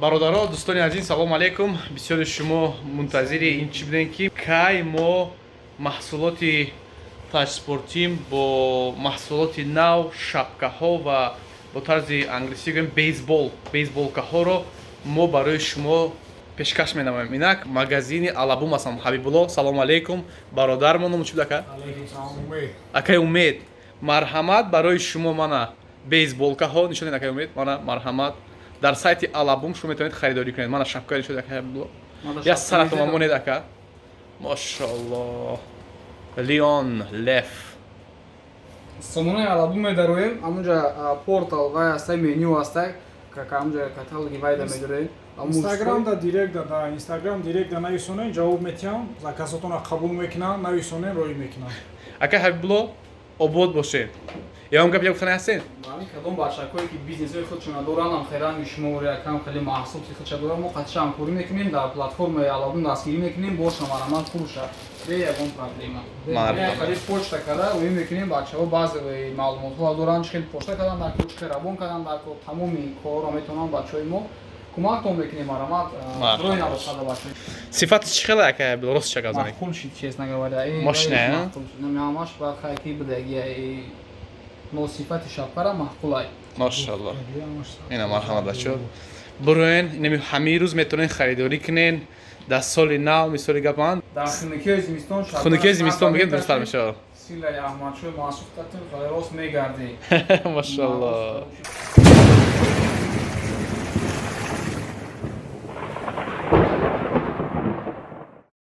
Бародаро, дӯстони азиз, салому алейкум. Бисёри шумо мунтазири ин чӣ будем, ки кай мо маҳсулоти Таҷспортим бо маҳсулоти нав, шапкаҳо ва бо тарзи англисӣ гӯем, бейсбол, бейсболкаҳоро мо барои шумо пешкаш менамоем. Инак, магазини Алабум ҳастам. Ҳабибулло, салому алейкум, бародармон. Номи чӣ буд, ака? Акаи Умед, марҳамат, барои шумо мана бейсболкаҳо нишон дед, акаи Умед. Мана, марҳамат, дар сайти Алабум шумо метавонед харидорӣ кунед. Мана, шапка нишон дед, акаи Ҳабибулло. Я саратон монед, ака. Мошалло, Леон, лев. Сомонаи Алабум медароем, ҳамунҷа портал вай ҳастай, меню ҳастай, ҳамунҷа каталоги вайда медорем. Инстаграм да директ да Инстаграм директ да нависонен, ҷавоб метиҳам, заказотонро қабул мекунам, нависонен, роӣ мекунам. Ака Ҳабибулло, обод бошед. Ягон гап гуфтани ҳастед? Кадом бачакое ки бизнесҳои худшона доранд, ам хеле шумо якам хеле маҳсулоти худша доранд, мо қатиша ҳамкорӣ мекунем, дар платформаи Алабум дастгирӣ мекунем, боша, марҳамат, фурӯша бе ягон проблема. Хеле почта карда роӣ мекунем. Бачаҳо баъзе маълумотҳо доранд, чӣ хел почта кардан дар кор, чӣ хел равон кардан дар кор, тамоми корро метавонанд бачаҳои мо. Кӯмактон мекунем, марҳамат, рои набошада, бачаҳо. Сифати чӣ хеле, ака, рост ча гап занед? Мақбул шид, честно говоря. Мощная. Ҳамаш ба хайки будаги, но сифати шапкара маъқулай. Мошалло. Ина, марҳамат, бачаҳо, буроен, инами ҳамин рӯз метавонед харидорӣ кунен дар соли нав, мисоли гапан. Дар хунукиҳои зимистон. Хунукиҳои зимистон бигем, дурусттар мешавад. Силаи Аҳмадшоҳ Маъсуф қатим рост мегардӣ. Мошалло.